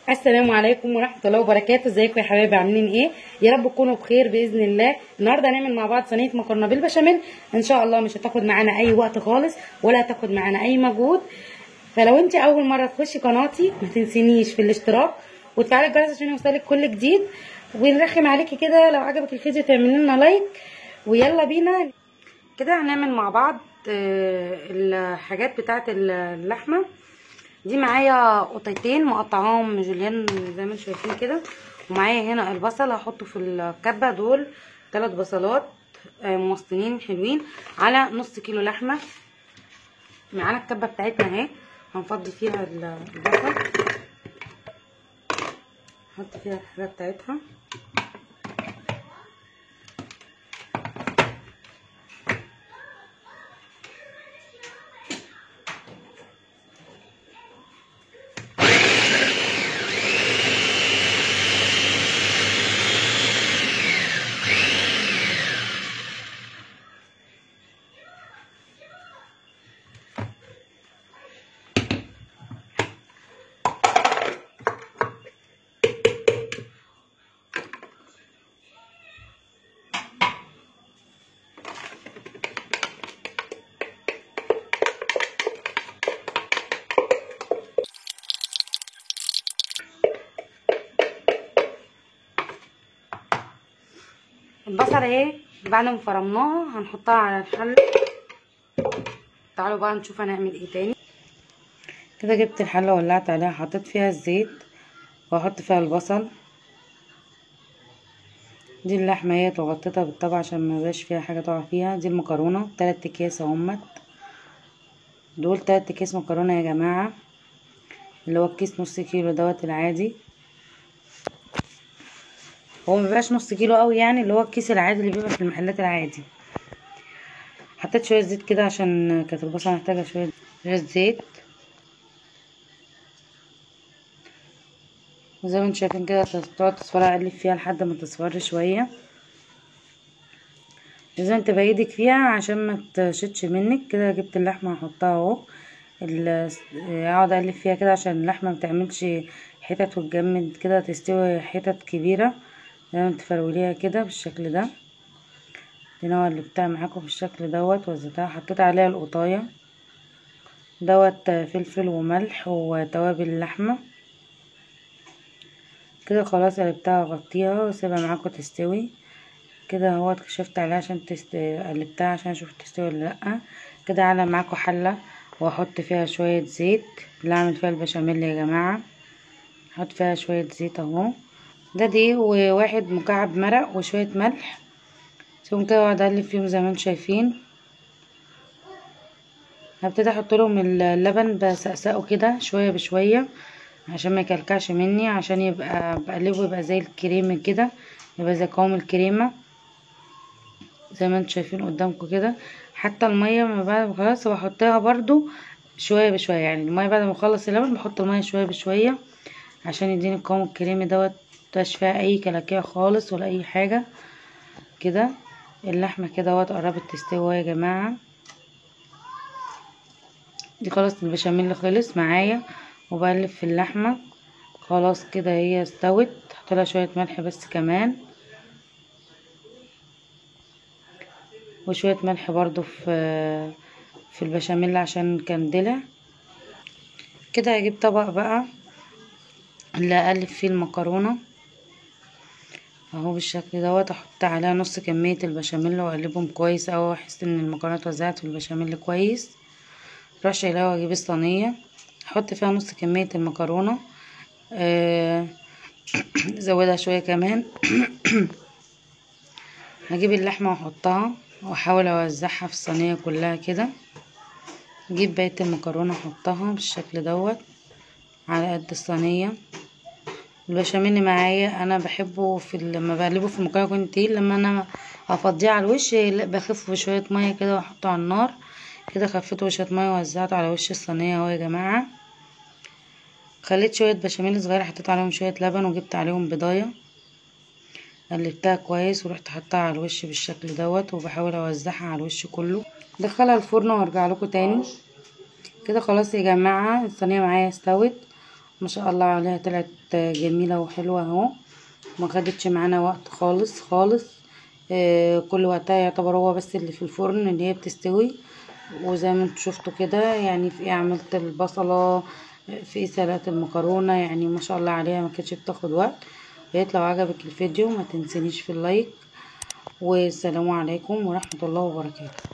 السلام عليكم ورحمة الله وبركاته. ازيكم يا حبايبي، عاملين ايه؟ يا رب تكونوا بخير باذن الله. النهارده هنعمل مع بعض صينية مكرونه بالبشاميل ان شاء الله. مش هتاخد معانا اي وقت خالص ولا هتاخد معانا اي مجهود. فلو انت اول مرة تخشي قناتي ما تنسينيش في الاشتراك وتفعلي الجرس عشان يوصلك كل جديد، ونرخم عليكي كده لو عجبك الفيديو تعملي لنا like. ويلا بينا كده هنعمل مع بعض الحاجات بتاعه اللحمة دي. معايا قطعتين مقطعاهم جوليان زي ما انتم شايفين كده، ومعايا هنا البصل هحطه في الكبه. دول 3 بصلات موصلين حلوين على نص كيلو لحمه. معانا الكبه بتاعتنا اهي، هنفضي فيها البصل، نحط فيها الحاجة بتاعتها. البصله اهي بعد ما فرمناها هنحطها على الحلة. تعالوا بقى نشوف هنعمل ايه تاني. كده جبت الحلة ولعت عليها، حطيت فيها الزيت واحط فيها البصل. دي اللحمة اهي وغطيتها بالطبق عشان ما يبقاش فيها حاجة تقع فيها. دي المكرونه 3 اكياس اهمت، دول 3 اكياس مكرونه يا جماعة، اللي هو الكيس نص كيلو دوت العادي. هو مبيبقاش نص كيلو قوي يعني، اللي هو الكيس العادي اللي بيبقى في المحلات العادي. حطيت شوية زيت كده عشان كانت البصله محتاجه شوية زيت. وزي ما انتم شايفين كده تقعد تصفرها، اقلب فيها لحد ما تصفر شوية. لازم تبقى ايدك فيها عشان ما تشتش منك. كده جبت اللحمة هحطها اهو، اقعد اقلب فيها كده عشان اللحمة ما تعملش حتت وتجمد كده، تستوي حتت كبيرة. لازم تفروليها كده بالشكل ده. هنا قلبتها معاكم بالشكل دوت وزيتها. حطيت عليها القطايه دوت، فلفل وملح وتوابل اللحمة كده. خلاص قلبتها، غطيها وسيبها معاكم تستوي كده اهوت. كشفت عليها عشان قلبتها عشان اشوف تستوي ولا لا. كده على معاكم حله واحط فيها شوية زيت اللي اعمل فيها البشاميل يا جماعة. احط فيها شوية زيت اهو، ده دقيق وواحد مكعب مرق وشوية ملح. سيبهم كده واقعد اقلب فيهم زي ما انتم شايفين. هبتدي احط لهم اللبن بسقسقه كده شوية بشوية عشان ما يكلكعش مني، عشان يبقى بقلبه يبقى زي الكريمة كده، يبقى زي قوام الكريمة زي ما انتم شايفين قدامكم كده. حتى المية ما بعد ما خلاص بحطها برده شوية بشوية، يعني المية بعد ما اخلص اللبن بحط المية شوية بشوية عشان يديني القوام الكريمي دوت، متبقاش فيها اي كلاكيع خالص ولا اي حاجة كده. اللحمة كده اهوت قربت تستوي يا جماعة. دي خلاص البشاميل خلص معايا، وبقلب في اللحمة خلاص كده هي استوت. احط لها شوية ملح بس كمان، وشوية ملح برضو في البشاميل عشان كان دلع كده. هجيب طبق بقى اللي اقلب فيه المكرونه اهو بالشكل دوت. احط عليها نص كمية البشاميل واقلبهم كويس اوي، احس ان المكرونه اتوزعت في البشاميل كويس. اروح شايلاها واجيب الصينية احط فيها نص كمية المكرونه، زودها شوية كمان. هجيب اللحمة واحطها واحاول اوزعها في الصينية كلها كده. اجيب بقية المكرونه احطها بالشكل دوت على قد الصينية. البشاميل معايا انا بحبه في لما بقلبه في المكرونه يكون تقيل، لما انا افضيه على الوش بخفة بشوية مية كده واحطه على النار كده. خفيته بشوية مية ووزعته على وش الصينية اهو يا جماعة. خليت شوية بشاميل صغيرة، حطيت عليهم شوية لبن وجبت عليهم بيضايه، قلبتها كويس ورحت حطها على الوش بالشكل دوت، وبحاول اوزعها على الوش كله. دخلها الفرن وارجع لكم تاني. كده خلاص يا جماعة الصينية معايا استوت، ما شاء الله عليها، طلعت جميلة وحلوه اهو، ما خدتش معانا وقت خالص خالص. كل وقتها يعتبر هو بس اللي في الفرن اللي هي بتستوي. وزي ما انتوا شفتوا كده يعني في ايه عملت البصله، في ايه سلقت المكرونه، يعني ما شاء الله عليها ما كانتش بتاخد وقت. يا ريت لو عجبك الفيديو ما تنسينيش في اللايك، والسلام عليكم ورحمة الله وبركاته.